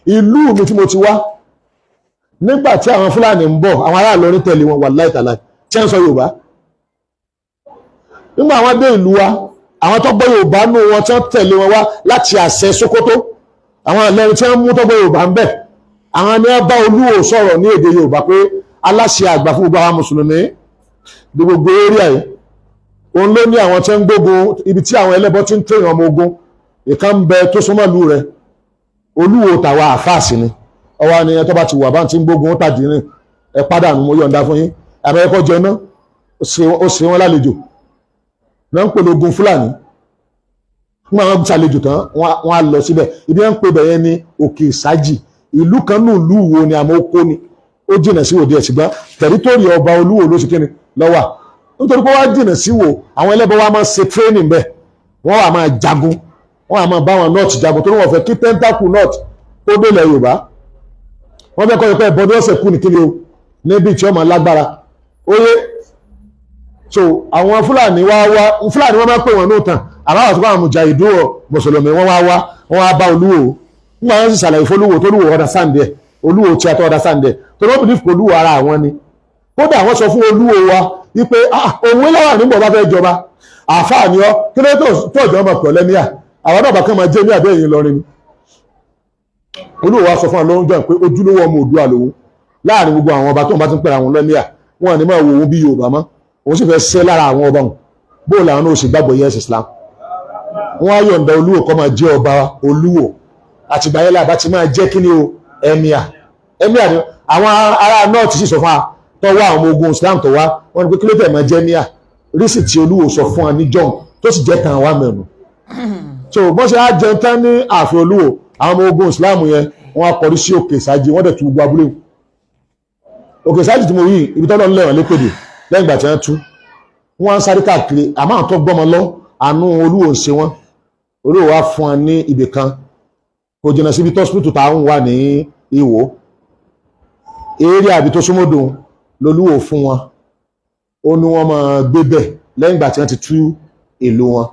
Ìlú mi tí mo ti wá, nígbà tí àwọn Fúlàní ń bọ̀, àwọn ará Ìlọrin tẹ̀lé wọn, wàláì tàláì, tí wọ́n sọ Yorùbá. Nígbà àwọn dé ìlú wa, àwọn tó gbọ́ Yorùbá nù wọn tí wọ́n tẹ̀lé wọn wá láti àṣẹ Sókótó, àwọn Ìlọrin tí wọ́n mú tó gbọ́ Yorùbá ń bẹ̀, àwọn ni wọ́n bá Olúwo sọ̀rọ̀ ní èdè Yorùbá pé aláṣẹ àgbà fún gbogbo àwọn mùsùlùmí ní gbogbo area yìí, òun ló ní àwọn tí ń gbógun ibi tí àwọn ẹlẹ́bọ ti ń tẹ̀yìn ọmọ ogun ìkan ń bẹ tó súnmọ́ ìlú rẹ̀. Olúwo tàwa àfáàsì ni ọwọ́ ni ẹ tó bá ti wà bá ti ń gbógun ó tàdí rìn, ẹ pàdánù, mo yọ̀ǹda fún yín. Àmọ́ ẹ kọ́ jẹ náà, ó ṣe wọ́n lálejò náà ń pè lógun Fúlàní. Nígbà wọn ṣàlejò tán, wọ́n á lọ síbẹ̀. Ibi wọn ń pè bẹ̀yẹn ní Òkè Ìsájì, ìlú kan nù ìlú wo ni, àmọ́ ó kó ni, ó jìnà sí òde ẹ̀, ṣùgbọ́n territory ọba Olúwo ló ṣe kíni lọ́wà. Nítorí pé wọ́n á jìnà sí wo, àwọn ẹlẹ́bọ wa máa ń ṣe training bẹ́ẹ̀, wọ́n wà máa jagun, wọ́n wà máa bá wọn north jagun, torí wọ́n fẹ́ kí tentacle north kó délẹ̀ Yorùbá. Wọ́n fẹ́ kọ́ ẹ pé ẹbọ ní ọ̀sẹ̀ kú ní kíni o níbi tí ọmọ lágbára óyé. So àwọn Fúlàní wá wá, Fúlàní wọ́n máa ń pè wọ́n ní òtàn, àmọ́ àwọn tó bá àwọn mùjàhídù mùsùlùmí, wọ́n wá wá, wọ́n wá bá Olúwo. Nígbà wọ́n sì ṣàlàyé fólúwo tó Olúwo understand ẹ̀, Olúwo tí a tó understand ẹ̀, tó ló believe pé Olúwo ara àwọn ni. Kódà wọ́n sọ fún Olúwo wa wípé òun láwà nígbà bá fẹ́ jọba, àáfàá ni ọ́, kí ló tó ọjọ́ ọmọ pẹ̀lú ẹ̀míà, àwọn náà bá kàn máa jẹ́ ní àbẹ́ ẹ̀yìn lọrin ni. Olúwo wa sọ fún àwọn lóúnjẹ pé ojúlówó ọmọ Oòduà lòun láàrin gbogbo àwọn ọba tó ń bá ti ń pẹ̀lú àwọn lẹ́míà, wọn ní máa wo òun bí Yorùbá mọ́, òun sì fẹ́ ṣẹ́ lára àwọn ọba wọn, bóò làwọn náà sì gbàgbọ́ yẹ́sì Islam. Wọ́n á yọ̀ǹda Olúwo kó máa jẹ́ ọba Olúwo. Àtìgbà yẹn làbá ti máa jẹ́ kí ni o, emir. Emir ni àwọn ará north sì sọ fún wa tó wá, àwọn ọmọ ogun Islam tó wá, wọ́n ní pé kí ló tẹ̀ máa jẹ́ emir rísì tí Olúwo sọ fún wa ní john tó sì jẹ́ tàn wá mẹ́nu. So bọ́n ṣe á jẹun tán ní ààfin Olúwo, àwọn ọmọ ogun Islam yẹn, wọ́n á kọrí sí Òkè Ìsájì, wọ́n dẹ̀ tú gbogbo abúlé Òkè Ìsájì tí mo wí, ibi tọ́lọ́ ń lẹ̀wọ̀n lépèdè. Lẹ́yìn ìgbà tí wọ́n tú, wọ́n á sáré káàkiri, àmọ́ àwọn tó gbọ́mọ lọ, àánú Olúwo ń ṣe wọ́n. Olúwo wá fún wọn ní ibì kan, kò jìnnà síbi tọ́sípítù táwọn wà ní Ìwó eré àbí tó súnmọ́dò lolúwo fún wọn. Ó ní wọ́n máa gbé bẹ̀ lẹ́yìn ìgbà tí wọ́n ti tú ìlú wọn.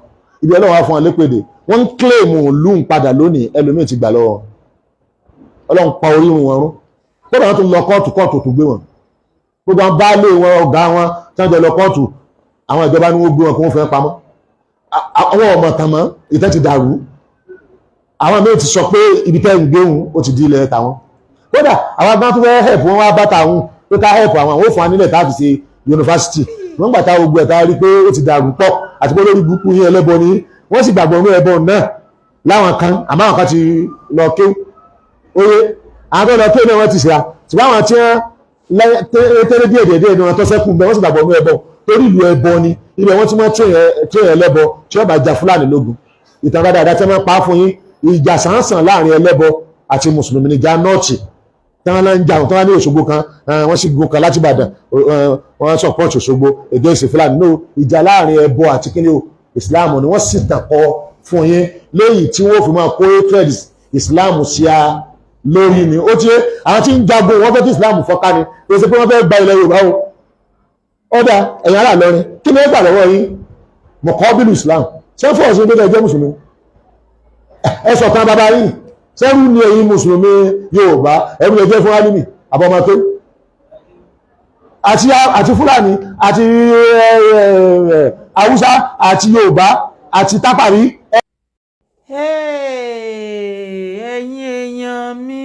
Ibi Ọlọ́run wá fún wọn lépèdè, wọ́n ń claim ìlú ń padà lónìí, ẹlòmíì ti gbà lọ́wọ́. Ọlọ́run pa orí wọn rún. Kódà wọ́n tún lọ kóòtù, kóòtù tó gbé wọn, gbogbo àwọn baálé wọn, ọ̀gá wọn tí wọ́n jọ lọ kóòtù, àwọn ìjọba ní wọ́n gbé wọn kí wọ́n fẹ́ pamọ́. Àwọn ọmọ tàn mọ́, ìtẹ́ ti dàrú. Àwọn míì ti sọ pé ibi tẹ́ ń gbéhùn ó ti di ilẹ̀ tàwọn. Kódà àwọn agbọ́n tó fẹ́ help wọn wá bá tàwọn pé ká help àwọn, àwọn ò fún wa nílẹ̀ tá a fi ṣe yunifásitì. Wọ́n gbà tá gbogbo ẹ̀ tá a rí pé ó ti dàrú pọ̀, àti pé lórí burúkú yín, ẹlẹ́bọ ni wọ́n sì gbàgbọ́ ní ẹbọ náà láwọn kan, àmọ́ àwọn kan ti lọ kéwú oye, àwọn tó lọ kéwú náà wọ́n ti ṣe à, ṣùgbọ́n àwọn tí wọ́n tẹ́lẹ̀ díẹ̀ díẹ̀ díẹ̀ ni wọ́n tó sẹ́kù bẹ́ẹ̀, wọ́n sì gbàgbọ́ ní ẹbọ, torí ìlú ẹbọ ni ibẹ̀ wọ́n ti mọ́ tún ẹlẹ́bọ tí wọ́n bá ja Fúlàní lógun. Ìtàn dáadáa tí wọ́n pa fún yín, ìjà sàǹsàn láàrin ẹlẹ́bọ àti mùsùlùmí níjà north tí wọ́n ń jà, tí wọ́n ní Òṣogbo kan, wọ́n sì gun kan láti Ìbàdàn, wọ́n support Òṣogbo against Fúlàní. No, ìjà láàrin ẹbọ àti kíni o, Islam ni wọ́n sì tàn kọ fún yín léyìí tí wọ́n fi máa kó hatred Islam sí a lórí ni. Ó ti àwọn tí ń jagun, wọ́n fẹ́ kí Islam fọ́ká ni, kò sí pé wọ́n fẹ́ gba ilẹ̀ Yorùbá o. Ọ̀dà ẹ̀yin ará Ìlọrin, kí ni ó gbà lọ́wọ́ yín mọ̀kọ́bílù Islam? Ṣé fọ́ọ̀sì pé jẹ́ mùsùlùmí? Ẹ sọ̀kan bàbá yìí sẹ́rù ní ẹ̀yin mùsùlùmí Yorùbá, ẹ̀rù lè jẹ́ fún Álímì àbọ̀mọ́tó àti Fúlàní àti Haúsá àti Yorùbá àti Tápàrí. Ẹ̀yin èèyàn mi,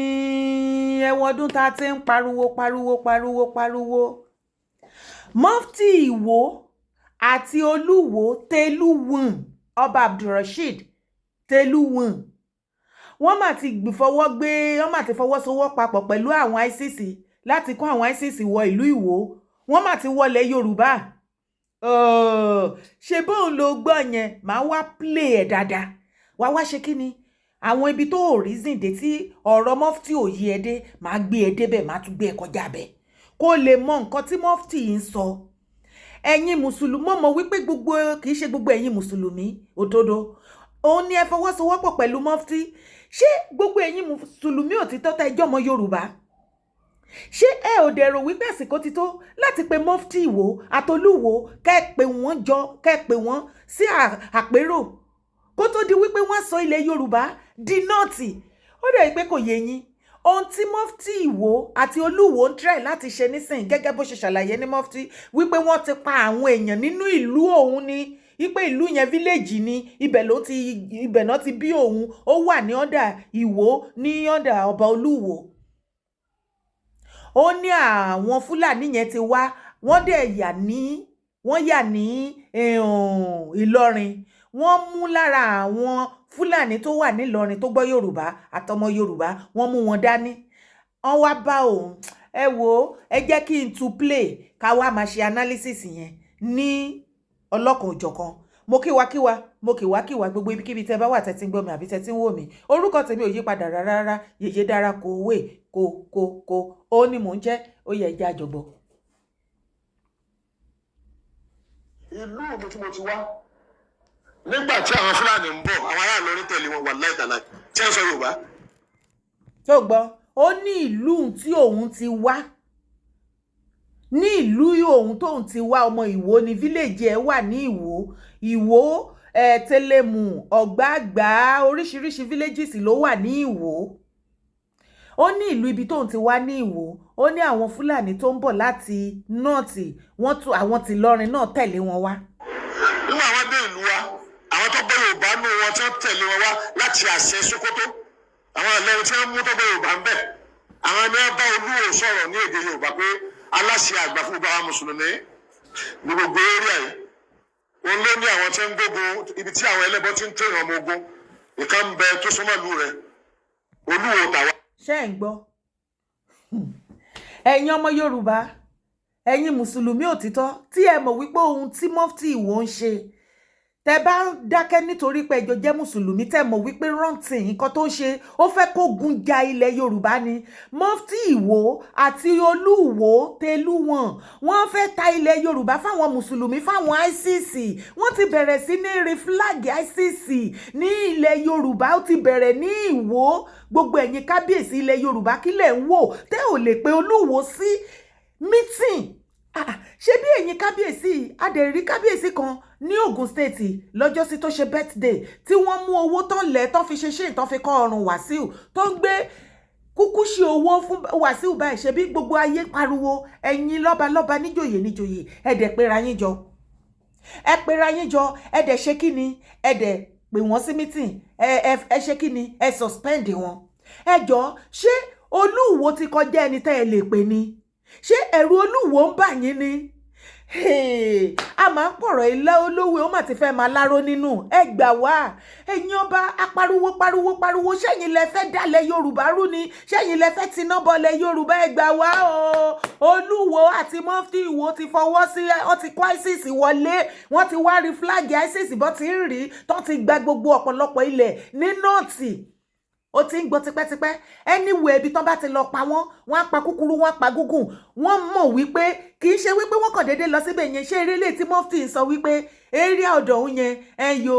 ẹ̀wọ̀n ọdún tá a ti ń pariwo pariwo pariwo pariwo, Mufti Ìwó àti Olúwo Tẹlúwọ̀n, Ọba Abdulrasheed Tẹlúwọ̀n, wọ́n mà ti fọwọ́ gbé, wọ́n mà ti fọwọ́sowọ́ papọ̀ pẹ̀lú àwọn ISIS láti kó àwọn ISIS wọ ìlú Ìwó. Wọ́n mà ti wọlé Yorùbá. Ṣe bóun ló gbọ́ yẹn? Máa wá play ẹ̀ dáadáa, wá wá ṣe kí ni àwọn ibi tó reason dé tí ọ̀rọ̀ Mufti ò yí ẹ dé, máa gbé ẹ débẹ̀, máa tún gbé ẹ kọjá bẹ̀ kó lè mọ nǹkan tí Mufti ń sọ. Ẹ̀yin mùsùlùmí, mọ̀ wípé gbogbo, kì í ṣe gbogbo ẹ̀yin mùsùlùmí òdodo òun ni ẹ fọwọ́sowọ́pọ̀ pẹ̀lú Mufti. Ṣé gbogbo ẹ̀yin mùsùlùmí òtítọ́ tẹ́ ẹjọ́ ọmọ Yorùbá, ṣé ẹ ò dẹ̀ rò wípé àsìkò ti tó láti pe Mufti Ìwó àtolúwo, kẹ́ ẹ pè wọ́n jọ, kẹ́ ẹ pè wọ́n sí àpérò kó tó di wípé wọ́n sọ ilẹ̀ Yorùbá di north? Ó dẹ̀ pé kò yé yín. Ohun tí Mufti Ìwó àti Olúwo ń try láti ṣe nísìn, gẹ́gẹ́ bó ṣe ṣàlàyé ní Mufti, wípé wọ́n ti pa àwọn èèyàn nínú ìlú òun ni, wípé ìlú yẹn village ni, ibẹ̀ ló ti, ibẹ̀ náà ti bí òun. Ó wà ní under Ìwó, ní under ọba Olúwo. Ó ní àwọn Fúlàní yẹn ti wá, wọ́n dẹ̀ yà ní, wọ́n yà ní Ìlọrin. Wọ́n mú lára àwọn Fúlàní tó wà nílọrin tó gbọ́ Yorùbá àtọmọ Yorùbá, wọ́n mú wọn dání, wọ́n wá bá òun. Ẹ wo, ẹ jẹ́ kí n tún play, ká wá máa ṣe analysis yẹn ní ọlọ́kan òjọ̀kan. Mo kíwa kíwa, mo kíwá kíwá gbogbo ibikíbi tẹ́ bá wà, tẹ́ ti ń gbọ́ mi àbí tẹ́ ti ń wò mí. Orúkọ tèmi ò yí padà rárá rárá. Yèyé dára kò wé kò kò kò ó ní mò ń jẹ́. Ó yẹ ẹjẹ́ àjọgbọ́. Ìlú mi tí mo ti wá, nígbà tí àwọn Fúlàní ń bọ̀, àwọn aráàlú orí tẹ̀lé wọn, wà láìtàlá tí ẹ sọ Yorùbá. Tó gbọ́, ó ní ìlú tí òun ti wá, ní ìlú òun tóun ti wá, ọmọ Ìwó ní, village ẹ̀ wà ní Ìwó. Ìwó ẹ̀, Tẹlẹmù, Ọ̀gbàgbà, oríṣiríṣi villages ló wà ní Ìwó. Ó ní ìlú ibi tóun ti wá ní Ìwó, ó ní àwọn Fúlàní tó ń bọ̀ láti north, wọ́n tún àwọn tìlọrin náà tẹ̀lé wọn wá. Nígbà wọn dé ìlú wa, àwọn tó gbọ́ Yorùbá nù wọn tí wọ́n tẹ̀lé wọn wá láti àṣẹ Sokoto, àwọn Ìlọrin tí wọ́n mú tó gbọ́ Yorùbá ń bẹ̀, àwọn ni wọ́n bá Olúwo sọ̀rọ̀ ní èdè Yorùbá pé aláṣẹ àgbà fún gbogbo àwọn mùsùlùmí ní gbogbo area yìí, òun ló ní àwọn tí ń gbógun ibi tí àwọn ẹlẹ́bọ ti ń tẹ̀yàn ọmọ ogun ìkan ń bẹ tó súnmọ́ ìlú rẹ̀, Olúwo tàwa. Ṣé ẹ̀ ń gbọ́, ẹ̀yin ọmọ Yorùbá, ẹ̀yin mùsùlùmí òtítọ́, tí ẹ mọ̀ wípé ohun tí Mufti Ìwó ń ṣe, tẹ bá dákẹ́ nítorí pé ẹjọ́ jẹ́ mùsùlùmí, tẹ mọ̀ wípé rántí nǹkan tó ń ṣe, ó fẹ́ kó gun ja ilẹ̀ Yorùbá ni. Mufti Ìwó àti Olúwo tẹlúwọn, wọ́n fẹ́ ta ilẹ̀ Yorùbá fáwọn mùsùlùmí, fáwọn ISIS. Wọ́n ti bẹ̀rẹ̀ sí ní rí flag ISIS ní ilẹ̀ Yorùbá, ó ti bẹ̀rẹ̀ ní Ìwó. Gbogbo ẹ̀yin kábíyèsí ilẹ̀ Yorùbá, kílẹ̀ ń wò tẹ́ ò lè pe Olúwo sí meeting? Ṣé bí ẹ̀yin kábíyèsí, adẹ̀rí kábíyèsí kan ní Ogun State lọ́jọ́sí tó ṣe birthday, tí wọ́n mú owó tán lẹ̀ tán fi ṣe ṣé tán fi kọ́ ọrùn Wàsíù, tó ń gbé kúkú ṣe owó fún Wàsíù báyìí. Ṣe bí gbogbo ayé pariwo? Ẹ̀yin lọ́balọ́ba, níjòyè níjòyè, ẹ dẹ̀ pera yín jọ, ẹ pera yín jọ, ẹ dẹ̀ ṣe kí ni? Ẹ dẹ̀ pè wọ́n sí meeting, ẹ ṣe kí ni? Ẹ suspend wọn. Ẹ jọ, ṣé Olúwo ti kọjá ẹni tẹ́ ẹ lè pè ní? Ṣé ẹ̀rù Olúwo ń bà yín ni? A máa ń pọ̀rọ̀ ilé olówó, ó mà ti fẹ́ máa láró nínú. Ẹ gbà wá, ẹ̀yin ọba. Apariwo pariwo pariwo, ṣẹ́yìn lẹ fẹ́ dálẹ̀ Yorùbá rú ni? Ṣẹ́yìn lẹ fẹ́ tiná bọlẹ̀ Yorùbá? Ẹ gbà wá o. Olúwo àti Mufti Ìwó ti fọwọ́ sí, wọ́n ti kó ISIS wọlé, wọ́n ti wá rí flag ISIS bọ́ ti ń rí tó ti gba gbogbo ọ̀pọ̀lọpọ̀ ilẹ̀ ní north. Ó ti ń gbọ́ tipẹ́tipẹ́. Anyway, ibi tán bá ti lọ pa wọ́n, wọ́n á pa kúkúrú, wọ́n á pa gúngùn. Wọ́n mọ̀ wípé kì í ṣe wípé wọ́n kàn déédéé lọ síbẹ̀ yẹn. Ṣé eré lè tí Mufti ń sọ wípé area ọ̀dọ̀ òun yẹn, ẹ yo,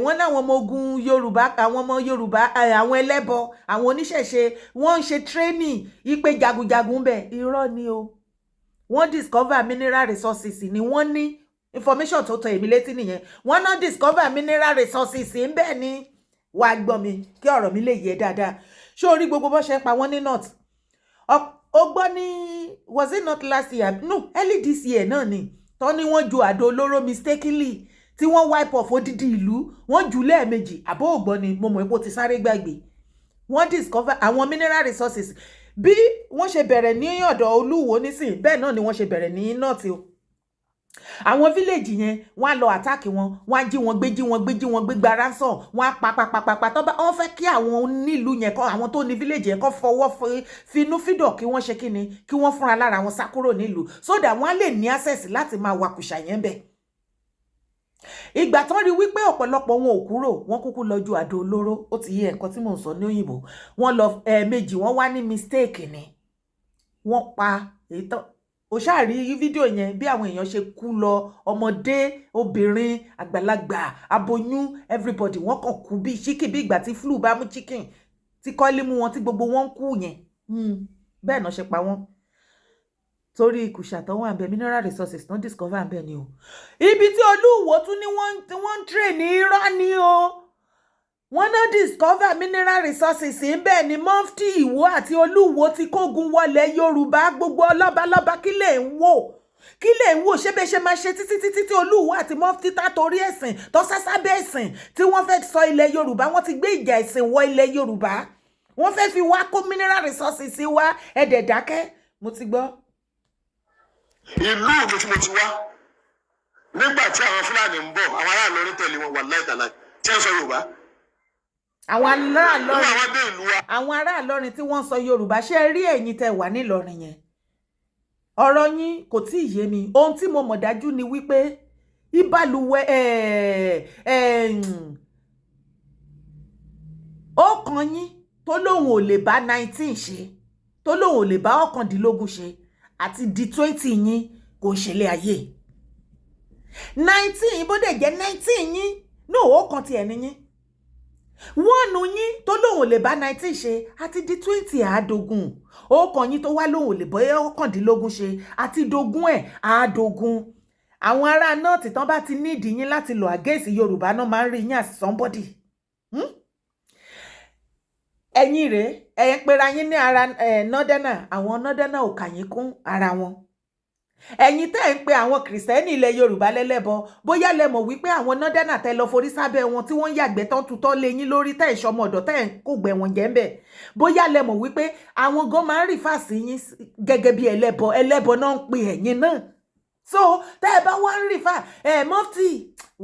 wọ́n láwọn ọmọ ogun Yorùbá, àwọn ọmọ Yorùbá, àwọn ẹlẹ́bọ, àwọn oníṣẹ̀ṣe, wọ́n ń ṣe training ipe jagunjagun ń bẹ̀. Irọ́ ni o. Wọ́n discover mineral resources ni. Wọ́n ní information tó tọ èmi létí nìyẹn. Wọ́n náà discover mineral resources ń bẹ̀ ni. Wàá gbọ́ mi kí ọ̀rọ̀ mi lè yé dáadáa. Ṣé o rí gbogbo bó ṣe ń pa wọ́n ní north? Ó gbọ́ ní, was it not last year? No, early this year náà ni tọ́ ní wọ́n ju àdó olóró mistakenly, tí wọ́n wipe off odidi ìlú, wọ́n jù lẹ́ẹ̀mejì. Àbó ògbọ́n ni? Mo mọ̀ pé ó ti sáré gbàgbé. Wọ́n discover àwọn mineral resources. Bí wọ́n ṣe bẹ̀rẹ̀ ní ọ̀dọ̀ Olúwo nísìn, bẹ́ẹ̀ náà ni wọ́n ṣe bẹ̀rẹ̀ ní north o. Àwọn village yẹn, wọ́n á lọ attack wọn, wọ́n á jí wọn gbé, jí wọn gbé, jí wọn gbé, gba ransom, wọ́n á pa pa pa pa pa. Tó bá wọ́n fẹ́ kí àwọn onílùú yẹn kọ́, àwọn tó ní village yẹn kọ́ fọwọ́ finú fídọ̀, kí wọ́n ṣe kí ni, kí wọ́n fúnra lára wọn sá kúrò nílùú, so that wọ́n á lè ní access láti máa wakùsà yẹn bẹ́ẹ̀. Ìgbà tán rí wípé ọ̀pọ̀lọpọ̀ wọn ò kúrò, wọ́n kúkú lọ ju àdó olóró. Ó ti yé ẹ̀kọ́ tí mò ń sọ ní òyìnbó. Wọ́n lọ ẹ̀ẹ̀mejì, wọ́n wá ní mistake ni wọ́n pa èyí tán. O ṣáà rí fídíò yẹn, bí àwọn èèyàn ṣe kú lọ, ọmọdé, obìnrin, àgbàlagbà, aboyún, everybody, wọ́n kàn kú bí chicken, bí ìgbà tí flu bá mú chicken, tí kọ́lí mú wọn, tí gbogbo wọn ń kú yẹn. Bẹ́ẹ̀ náà ṣe pa wọ́n torí ìkùsà tó wà ń bẹ, mineral resources tó ń discover ń bẹ ni o. Ibi tí Olúwo tún ní wọ́n ń train ní, irọ́ ni o. Wọ́n náà discover mineral resources ń bẹ́ẹ̀ ni Mufti Ìwó àti Olúwo ti kógun wọlé Yorùbá. Gbogbo ọlọ́balọ́ba, kí lè ń wò? Kí lè ń wò? Ṣé bẹ́ẹ̀ ṣe máa ṣe títí títí tí Olúwo àti Mufti tá torí ẹ̀sìn tó sásábẹ́ ẹ̀sìn tí wọ́n fẹ́ sọ ilẹ̀ Yorùbá? Wọ́n ti gbé ìjà ẹ̀sìn wọ ilẹ̀ Yorùbá, wọ́n fẹ́ fi wá kó mineral resources wá. Ẹ̀dẹ̀ dákẹ́, mo ti gbọ́. Ìlú mi tí mo ti wá, nígbà tí àwọn Fúlàní ń bọ̀, àwọn aráàlú orí tẹ̀lé wọn wà láìtàláì tí wọ́n sọ Yorùbá. Àwọn ará Nígbà Ìlọrin wọn dé ìlú wa, àwọn ará Ìlọrin tí wọ́n sọ Yorùbá, ṣé ẹ rí ẹ̀yin tẹ́ wà nílọrin yẹn, ọ̀rọ̀ yín kò tí ì yé mi. Ohun tí mo mọ̀ dájú ni wípé ìbálùwẹ̀ ó kan yín tó lóun ò lè bá 19 ṣe, tó lóun ò lè bá 19 ṣe, àti di 20 yín kò ń ṣẹlẹ̀ ayé 19. Bó dẹ̀ jẹ́ 19 yín náà, ó kan tiẹ̀ ní yín wọ́ọ̀nù yín tó lóun ò lè bá 19 ṣe, àti di 20 àádógún. Ó kàn yín tó wá lóun ò lè bọ́ 19 ṣe, àti dógún ẹ̀ àádógún. Àwọn ará North tán bá ti nídìí yín láti lọ against Yorùbá náà, máa ń rí yín as somebody. Ẹ̀yin rèé, ẹ̀ ń pera yín ní ara northerner. Àwọn northerner ò kà yín kún ara wọn. Ẹ̀yin tẹ́ ẹ̀ ń pe àwọn Kìrìsìtẹ́nì ilẹ̀ Yorùbá lẹ́lẹ́bọ, bóyá lẹ mọ̀ wípé àwọn northerner tẹ́ lọ forí sábẹ́ wọn, tí wọ́n ń yàgbẹ́ tán tutọ́ lé yín lórí, tẹ́ ẹ̀ ṣọmọ ọ̀dọ̀, tẹ́ ẹ̀ ń kó gbẹ wọn jẹ́ ń bẹ̀, bóyá lẹ mọ̀ wípé àwọn gan máa ń refer sí yín gẹ́gẹ́ bí ẹlẹ́bọ. Ẹlẹ́bọ náà ń pe ẹ̀yin náà. So tẹ́ ẹ bá wá ń refer ẹ̀, Mufti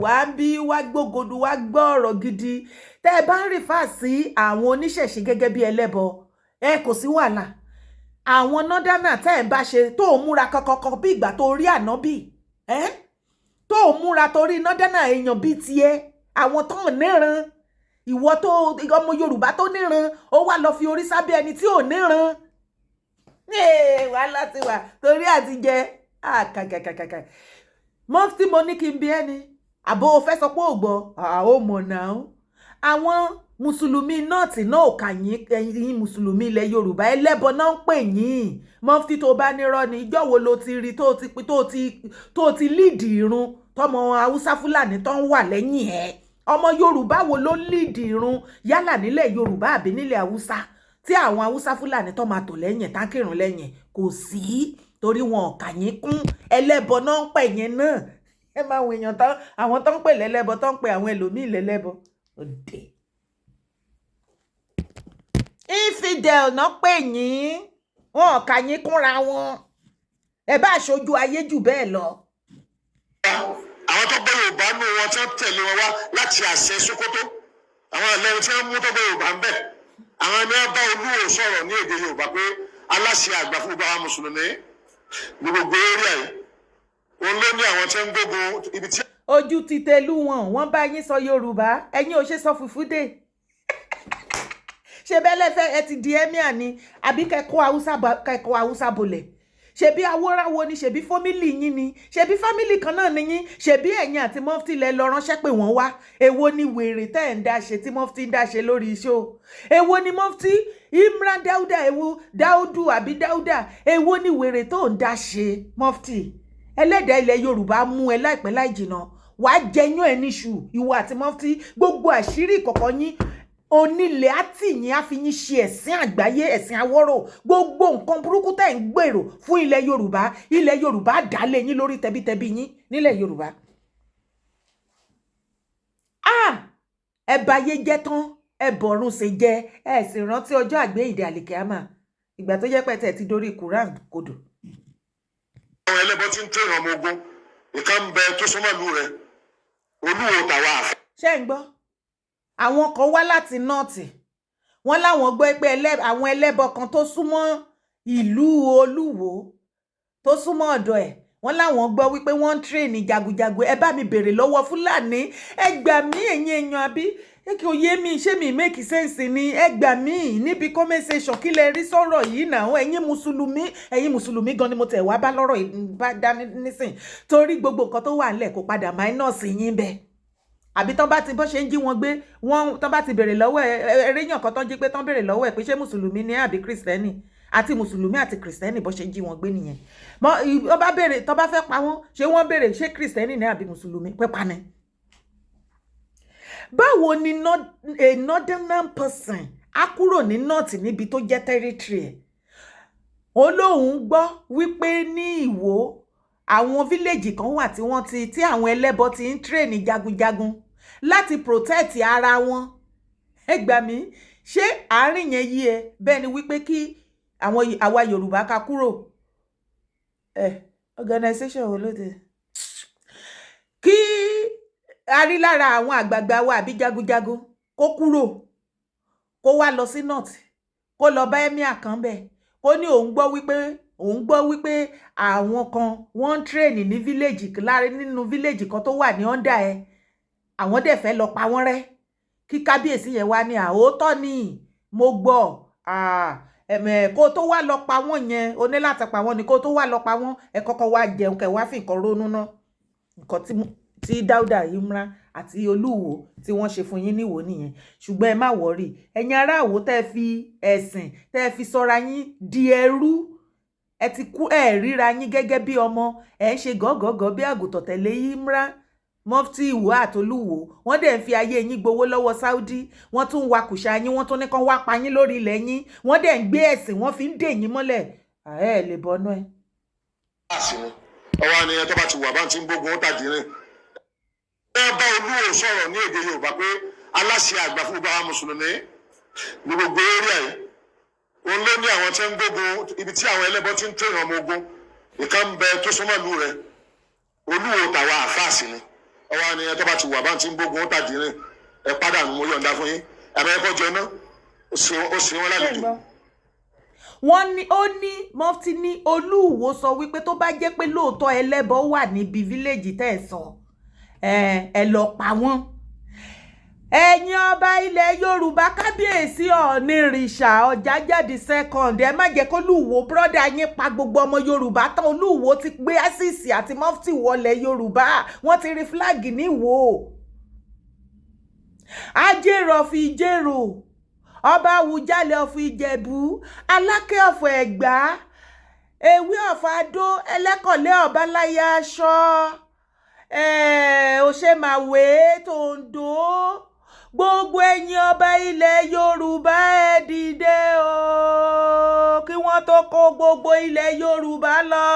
wàá bí wá gbógodù, wá gbọ́ ọ̀rọ̀ gidi. Tẹ́ ẹ bá ń refer sí àwọn oníṣẹ̀ṣe gẹ́gẹ́ bí ẹlẹ́bọ, ẹ kò sí wàhálà. Àwọn northerner tẹ́ ẹ̀ ń bá ṣe, tó ń múra kankankan bí ìgbà tó rí ànábì ẹ́, tó ń múra torí northerner èèyàn bíi tiẹ̀, àwọn tó ń níran, ìwọ tó ọmọ Yorùbá tó níran, ó wá lọ fi orí sábẹ́ ẹni tí ò níran. Wàhálà ti wà torí àti jẹ kàkàkàkà. Mufti, mo ní kí n bí ẹni àbò o fẹ́ sọ pé ò gbọ́, ó mọ̀ náà. Àwọn Mùsùlùmí North náà ò kà yín. Ẹ̀yin Mùsùlùmí ilẹ̀ Yorùbá, ẹlẹ́bọ náà ń pè yín. Mufti, tó bá nírọ́ ni, ìjọ́ wo ló ti rí tó ti lead irun tọmọ Haúsá Fúlàní tó ń wà lẹ́yìn ẹ̀? Ọmọ Yorùbá wo ló lead irun, yálà nílẹ̀ Yorùbá àbí nílẹ̀ Haúsá, tí àwọn Haúsá Fúlàní tó máa tò lẹ́yìn tákìrún lẹ́yìn? Kò sí, torí wọn ò kà yín kún. Ẹlẹ́bọ náà ń pè yín náà. Ẹ máa wo èèyàn tán, àwọn tó ń pè lẹ́lẹ́bọ, tó ń pè àwọn ẹlòmíì lẹ́lẹ́bọ òde infidel náà pè yín. Wọn ò kà yín kúnra wọn. Ẹ bá aṣojú ayé jù bẹ́ẹ̀ lọ. Àwọn tó gbọ́ Yorùbá nù wọn tí wọ́n tẹ̀lé wọn wá láti àṣẹ Sokoto, àwọn Ìlọrin tí wọ́n mú tó gbọ́ Yorùbá ń bẹ̀, àwọn ni wọ́n bá Olúwo sọ̀rọ̀ ní èdè Yorùbá pé aláṣẹ àgbà fún gbogbo àwọn Mùsùlùmí ní gbogbo area yìí, òun ló ní àwọn tí ń gbógun ibi tí. Ojú ti tẹlú wọn, wọ́n bá yín sọ Yorùbá, ẹ̀yin ò ṣe sọ fùfúdè. Ṣe bẹ́ẹ̀ lẹ́fẹ́ ẹ ti di emir ni, àbí kẹ́kọ̀ọ́ Haúsá bolẹ̀? Ṣebí awóráwo ni, ṣebí family yín ni, ṣebí family kan náà ni yín, ṣebí ẹ̀yin àti Mufti lẹ lọ ránṣẹ́ pé wọ́n wá. Èwo ni wèrè tẹ́ ẹ̀ ń dá ṣe, tí Mufti ń dá ṣe lórí iṣẹ́ o? Èwo ni Mufti Imran Dauda, èwo Daudu àbí Dauda, èwo ni wèrè tó ń dá ṣe? Mufti, ẹlẹ́dàá ilẹ̀ Yorùbá mú ẹ láìpẹ́ láì jìnnà, wàá jẹyún ẹ níṣu, ìwọ àti Mufti. Gbogbo àṣírí ìkọ̀kọ̀ yín, onílẹ̀ á tì yín, á fi yín ṣe ẹ̀sìn àgbáyé, ẹ̀sìn àwọ̀rò. Gbogbo nǹkan burúkú tẹ̀ ń gbèrò fún ilẹ̀ Yorùbá, ilẹ̀ Yorùbá dálé yín lórí, tẹbítẹbí yín nílẹ̀ Yorùbá. Ah, ẹ bayé jẹ́ tán, ẹ bọ̀run ṣe jẹ́, ẹ sì rántí ọjọ́ àgbéyìnde àlìkíámà, ìgbà tó jẹ́ pé tẹ̀ ti dórí Quran kodò. Àwọn ẹlẹ́bọ tí ń tẹ̀ràn ọmọ ogun ìkan ń bẹ tó súnmọ́ ìlú rẹ̀, Olúwo tàwa àfẹ́. Ṣé ń gbọ́? Àwọn kan wá láti North, wọ́n láwọn gbọ́ pé àwọn ẹlẹ́bọ kan tó súnmọ́ ìlú Olúwo, tó súnmọ́ ọ̀dọ̀ ẹ̀, wọ́n láwọn gbọ́ wípé wọ́n ń train jagunjagun. Ẹ bá mi béèrè lọ́wọ́ Fúlàní, ẹ gbà mí, ẹ̀yin èèyàn, àbí kò yé mi? Ṣé mi make sense ni? Ẹ gbà mí níbi comment section, kí lẹ rí sọ̀rọ̀ yìí náà? Ẹ̀yin Mùsùlùmí, ẹ̀yin Mùsùlùmí gan ni mo tẹ̀ wá bá lọ́rọ̀ bá dá nísìn, torí gbogbo nǹkan tó wà nílẹ̀ kò padà minus yín bẹ́ẹ̀, àbí tán bá ti bọ́ ṣe ń jí wọn gbé, wọ́n tán bá ti béèrè lọ́wọ́ ẹ, eréyàn kan tán jí pé tán béèrè lọ́wọ́ ẹ pé ṣé Mùsùlùmí ni àbí Kìrìsìtẹ́nì, àti Mùsùlùmí àti Kìrìsìtẹ́nì bọ́ ṣe ń jí wọn gbé nìyẹn. Wọ́n bá béèrè, tán bá fẹ́ pa wọ́n, ṣé wọ́n béèrè ṣé Kìrìsìtẹ́nì ni àbí Mùsùlùmí? Pípa ni. Báwo ni a northern person á kúrò ní north, níbi tó jẹ́ territory ẹ̀, ó lóun gbọ́ wípé ní Ìwó, àwọn village kan wà tí wọ́n ti tí àwọn ẹlẹ́bọ ti ń train jagunjagun láti protect ara wọn? Ẹ gbà mí, ṣé àárín yẹn yí ẹ? Bẹ́ẹ̀ ni wípé kí àwọn àwa Yorùbá ká kúrò ẹ, organisation wo ló dé kí a rí lára àwọn àgbààgbà wa àbí jagunjagun kó kúrò, kó wá lọ sí north, kó lọ bá emir kan bẹ́ẹ̀, kó ní òun gbọ́ wípé àwọn kan wọ́n ń train ní village lára nínú village kan tó wà ní under ẹ̀, àwọn dẹ̀ fẹ́ lọ pa wọ́n rẹ́, kí kábíyèsí yẹn wá ní àótọ́ ni mo gbọ́ ẹ̀mẹ̀, kó tó wá lọ pa wọ́n yẹn, o ní láti pa wọ́n ni, kó tó wá lọ pa wọ́n, ẹ kọ́kọ́ wá jẹun, kẹ́ wá fi nǹkan ronú ná. Nǹkan tí Dáúdà Imran àti Olúwo tí wọ́n ṣe fún yín níwò nìyẹn. Ṣùgbọ́n ẹ má worry, ẹ̀yin ará Ìwó tẹ́ ẹ fi ẹ̀sìn tẹ́ ẹ fi sọra yín di ẹrú, ẹ ti kú, ẹ ríra yín gẹ́gẹ́ bí ọmọ, ẹ ń ṣe gọ́gọ́gọ́ bí àgùntàn tẹ̀lé Imran, Mufti Ìwó àtolúwo. Wọ́n dẹ̀ ń fi ayé yín gbowó lọ́wọ́ Saudi, wọ́n tún ń wakùsà yín, wọ́n tún ní kán wá pa yín lórí ilẹ̀ yín, wọ́n dẹ̀ ń gbé ẹ̀sìn, wọ́n fi ń dè yín mọ́lẹ̀. Ẹ lè bọ́nú ẹ. Ọwọ́ ni ẹ tó bá ti wà bá ti ń gbógun ó tàdí rìn. Wọ́n bá Olúwo sọ̀rọ̀ ní èdè Yorùbá pé aláṣẹ àgbà fún gbogbo àwọn mùsùlùmí ní gbogbo area yìí, òun ló ní àwọn tí ń gbógun, ibi tí àwọn ẹlẹ́bọ ti ń tẹ̀yàn ọmọ ogun ìkan ń bẹ tó súnmọ́ ìlú rẹ̀. Olúwo tàwa àfáàsì ni. Ọwọ́ ni ẹ tó bá ti wà bá ti ń gbógun ó tàdí rìn, ẹ padà, mo yọ̀ǹda fún yín, àmọ́ ẹ kọ́ jẹ náà ó sì wọ́n lálejò. Wọ́n ní ó ní Mufti ní Olúwo sọ wípé tó bá jẹ́ pé lóòótọ́ ẹlẹ́bọ wà níbi village tẹ́ ẹ̀ sọ, ẹ lọ pa wọ́n. Ẹ̀yin ọba ilẹ̀ Yorùbá, kábíyèsí Ọ̀nìrìṣà Ọ̀jájá second, ẹ má jẹ́ kó Olúwo brother yín pa gbogbo ọmọ Yorùbá tán. Olúwo ti gbé ISIS àti Mufti wọlé Yorùbá, wọ́n ti rí flag níwò. Ajérò of Ìjẹ̀rò, ọba Àwùjalẹ̀ of Ìjẹ̀bú, Aláké of Ẹ̀gbá, Ewé of Adó, Ẹlẹ́kọ̀lé, Ọbaláyé aṣọ Òṣèmàwé tòǹdó, gbogbo ẹ̀yin ọba ilẹ̀ Yorùbá, ẹ dìde o, kí wọ́n tó kó gbogbo ilẹ̀ Yorùbá lọ.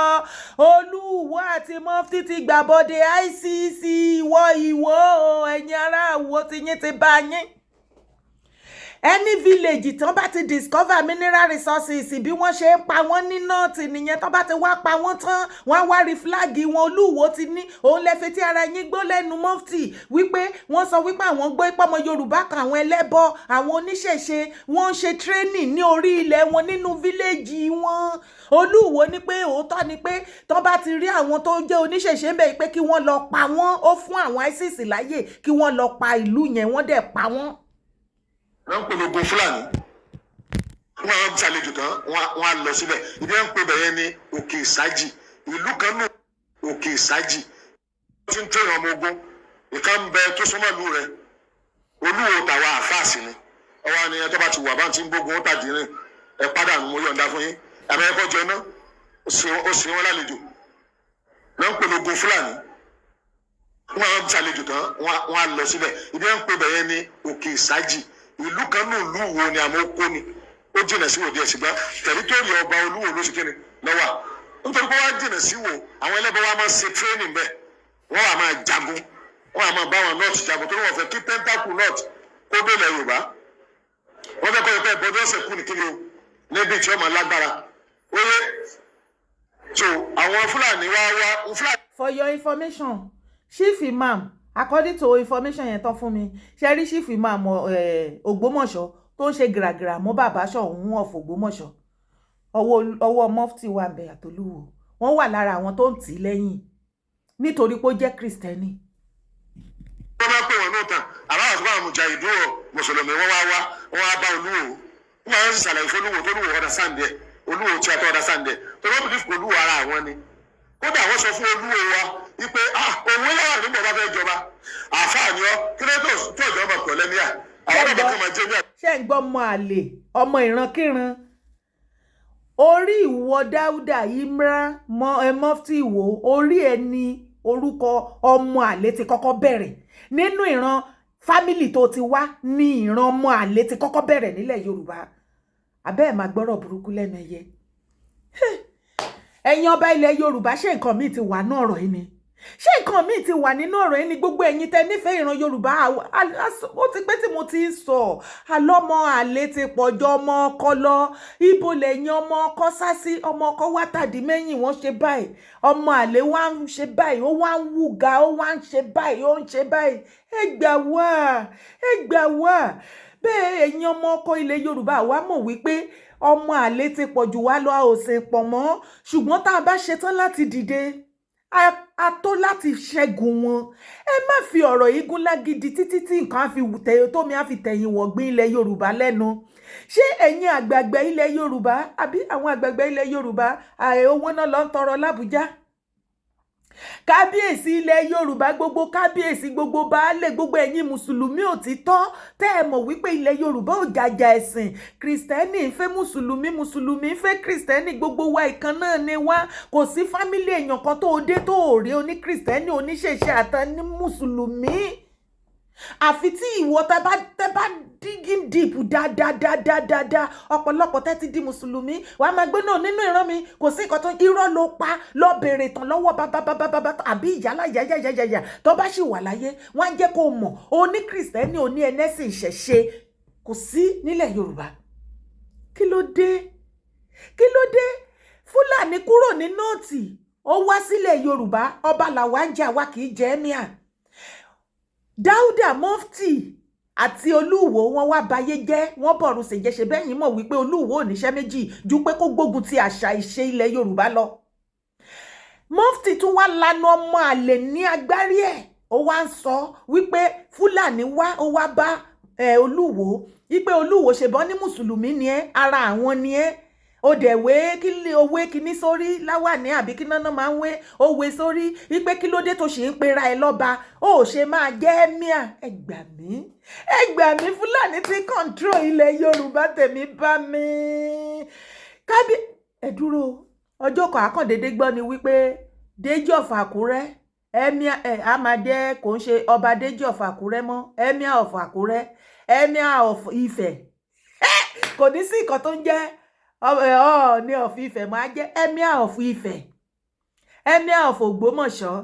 Olúwo àti Mufti ti gbàbọ̀dé ICC ìwọ Ìwó o. Ẹ̀yin ará Ìwó, tí yín ti bá yín. Any village tán bá ti discover mineral resources, bí wọ́n ṣe ń pa wọ́n ní north nìyẹn. Tán bá ti wá pa wọ́n tán, wọ́n á wá rí flag wọn. Olúwo ti ní òun lẹ fetí ara yín gbọ́ lẹ́nu Mufti wípé wọ́n sọ wípé àwọn gbọ́ pé ọmọ Yorùbá kan, àwọn ẹlẹ́bọ, àwọn oníṣẹ̀ṣe, wọ́n ń ṣe training ní orí ilẹ̀ wọn nínú village wọn. Olúwo ní pé òótọ́ ni pé tán bá ti rí àwọn tó jẹ́ oníṣẹ̀ṣe ń bẹ̀, pé kí wọ́n lọ pa wọ́n. Ó fún àwọn ISIS láyè kí wọ́n lọ pa ìlú yẹn, wọ́n dẹ̀ pa wọ́n. Wọ́n ń pè lógun Fúlàní. Wọ́n á ṣàlejò tán, wọ́n á lọ síbẹ̀. Ibi wọ́n ń pè bẹ̀yẹn ní Òkè Ìsájì, ìlú kan nù Òkè Ìsájì, wọ́n ti ń tẹ̀yàn ọmọ ogun ìkan ń bẹ tó súnmọ́ ìlú rẹ̀. Olúwo tàwa àfáàsì ni. Ọwọ́ ni ẹ tó bá ti wà bá ti ń gbógun ó tàdí rìn, ẹ padà, mo yọ̀ǹda fún yín, àmọ́ ẹ kọ́ jẹ náà ó sì wọ́n lálejò. Wọ́n ń pè lógun Fúlàní. Wọ́n á ṣàlejò tán, wọ́n á lọ síbẹ̀. Ibi wọ́n ń pè bẹ̀yẹn ní Òkè Ìsájì, ìlú kan ní ìlú wo ni, àmọ́ ó kó ni, ó jìnà sí wò díẹ̀, ṣùgbọ́n territory ọba Olúwo ló ṣe kíni lọ́wọ́, nítorí pé wọ́n á jìnà sí wò. Àwọn ẹlẹ́bọ wa máa ń ṣe training bẹ́ẹ̀, wọ́n wà máa jagun, wọ́n wà máa bá wọn north jagun, torí wọ́n fẹ́ kí tentacle north kó délẹ̀ Yorùbá. Wọ́n fẹ́ kọ́ ẹ̀kọ́ ẹ̀bọ̀dọ̀ ọ̀sẹ̀ kú ní kíni o níbi tí wọ́n máa lágbára oye. So àwọn Fúlàní wá wá Fúlàní. For your information, Chief Imam, according to information yẹn tán fún mi, ṣe rí Chief Imam Ògbómọ̀ṣọ́ tó ń ṣe gìràgìrà mọ́ bàbá Ṣọ̀ún of Ògbómọ̀ṣọ́, ọwọ́ Mufti wà ń bẹ̀ àtolúwo, wọ́n wà lára àwọn tó ń tì í lẹ́yìn nítorí pé ó jẹ́ Kristẹni. Wọ́n bá pè wọ́n náà tán, àbáwọ̀ tó bá àwọn mùjàhídùn mùsùlùmí, wọ́n wá wá, wọ́n wá bá Olúwo, wọ́n máa ń ṣàlàyé fún Olúwo tó Olúwo ọ̀dà sáǹdẹ̀, Olúwo tí a tọ́ ọ̀dà sáǹdẹ̀ tó wọ́n bìlíf pé Olúwo ara àwọn ni. Kódà wọ́n sọ fún Olúwo wa wípé ah, òun yàrá nígbà bá fẹ́ jọba, àáfàá ni ọ́, kí ló tó tó ìjọba pọ̀ lẹ́míà àwọn ọ̀dọ́ kan máa jẹ́ ní. Ṣé ń gbọ́? Ọmọ àlè, ọmọ ìrankíran, orí ìwọ Dáúdà Imran Mufti Ìwò, orí ẹ ní orúkọ ọmọ àlè ti kọ́kọ́ bẹ̀rẹ̀ nínú ìran. Family tó ti wá ní ìran ọmọ àlè ti kọ́kọ́ bẹ̀rẹ̀ nílẹ̀ Yorùbá. Abẹ́ ẹ̀ máa gbọ́rọ̀ burúkú lẹ́nu ẹyẹ. Ẹ̀yin ọba ilẹ̀ Yorùbá, ṣé nǹkan míì ti wà ní ọ̀rọ̀ yìí ni? Ṣé nǹkan míì ti wà nínú ọ̀rọ̀ yìí ni? Gbogbo ẹ̀yin tẹ́ nífẹ̀ẹ́ ìran Yorùbá, ó ti pẹ́ tí mo ti ń sọ àlọ́mọ àlè ti pọ̀jọ ọmọ ọkọ lọ. Ibo lẹ́yìn ọmọ ọkọ sá sí? Ọmọ ọkọ wá tàdí mẹ́yìn, wọ́n ṣe báyìí. Ọmọ àlè wá ń ṣe báyìí, ó wá ń wúga, ó wá ń ṣe báyìí, ó ń ṣe báyìí. Ẹ gbà wá, ẹ gbà wá. Bẹ́ẹ̀ ẹ̀yin ọmọ ọkọ ilẹ̀ Yorùbá wa mọ̀ wípé ọmọ àlè ti pọ̀jù wá lọ, a ò sì pọ̀ mọ́. Ṣùgbọ́n tá a bá ṣetán láti dìde, a tó láti ṣẹ́gun wọn. Ẹ má fi ọ̀rọ̀ yìí gún lágídí títí tí nǹkan á fi tẹ̀ tómi á fi tẹ̀yìn wọ̀gbìn ilẹ̀ Yorùbá lẹ́nu. Ṣé ẹ̀yin àgbààgbà ilẹ̀ Yorùbá, àbí àwọn àgbààgbà ilẹ̀ Yorùbá, owó náà lọ ń tọrọ l'Ábùjá? Kábíyèsí ilẹ̀ Yorùbá, gbogbo kábíyèsí, gbogbo baálé, gbogbo ẹ̀yin mùsùlùmí òtítọ́ tẹ́ ẹ mọ̀ wípé ilẹ̀ Yorùbá ò jàjà ẹ̀sìn, Kìrìsìtẹ́nì ń fẹ́ mùsùlùmí, mùsùlùmí ń fẹ́ Kìrìsìtẹ́nì, gbogbo wa ìkan náà ni wá. Kò sí family èèyàn kan tó o dé tó o rí oní Kìrìsìtẹ́nì, oníṣẹ̀ṣe àtàní mùsùlùmí, àfi tí ìwọ tẹ bá digging deep dáadáadáadáa. Ọ̀pọ̀lọpọ̀ tẹ́ ti di mùsùlùmí, wàá máa gbé náà nínú ìran mi, kò sí nǹkan tó irọ́ ló pa. Lọ bèrè ìtàn lọ́wọ́ bàbá àbí ìyálà yáyáyáyá tó bá sì wà láyé, wọ́n á jẹ́ kó mọ̀. Oní Kìrìsìtẹ́nì, oní ẹlẹ́sìn ìṣẹ̀ṣe kò sí nílẹ̀ Yorùbá. Kí ló dé? Kí ló dé? Fúlàní kúrò ní North, ó wá sílẹ̀ Yorùbá. Ọba làwa ń jẹ, àwa kì í jẹ ẹ́míà. Dáúdà Mufti àti Olúwo, wọn wá bayé jẹ́, wọ́n bọ̀rùn ṣèjẹsẹ. Bẹ́yìn mọ̀ wípé Olúwo ò níṣẹ́ méjì ju pé kó gbógun ti àṣà ìṣe ilẹ̀ Yorùbá lọ. Mufti tún wá lanu ọmọ àlè ní agbárí ẹ̀, ó wá ń sọ wípé Fúlàní wá, ó wá bá Olúwo wípé Olúwo ṣèbọn ní mùsùlùmí ni ẹ́, ara àwọn ni ẹ́, ó dẹ̀ wé kí ó wé kíní sórí láwàní àbí kí náná máa ń wé, ó wé sórí wípé kí ló dé tó ṣe ń pera ẹ lọ́ba, ó ṣe máa jẹ́ ẹ́míà. Ẹ gbà mí, ẹ gbà mí. Fúlàní ti control ilẹ̀ Yorùbá, tèmi bá mi. Kábí ẹ dúró, ọjọ́ kan àkàndédé gbọ́ ni wípé Déjì of Àkúrẹ́, emir ẹ̀ á máa jẹ́, kò ń ṣe ọba Déjì of Àkúrẹ́ mọ́, emir of Àkúrẹ́, emir of Ifẹ̀. Kò ní sí nǹkan tó ń jẹ́ Ọọ̀ni of Ifẹ̀ máa jẹ́ emir of Ifẹ̀, emir of Ògbómọ̀ṣọ́,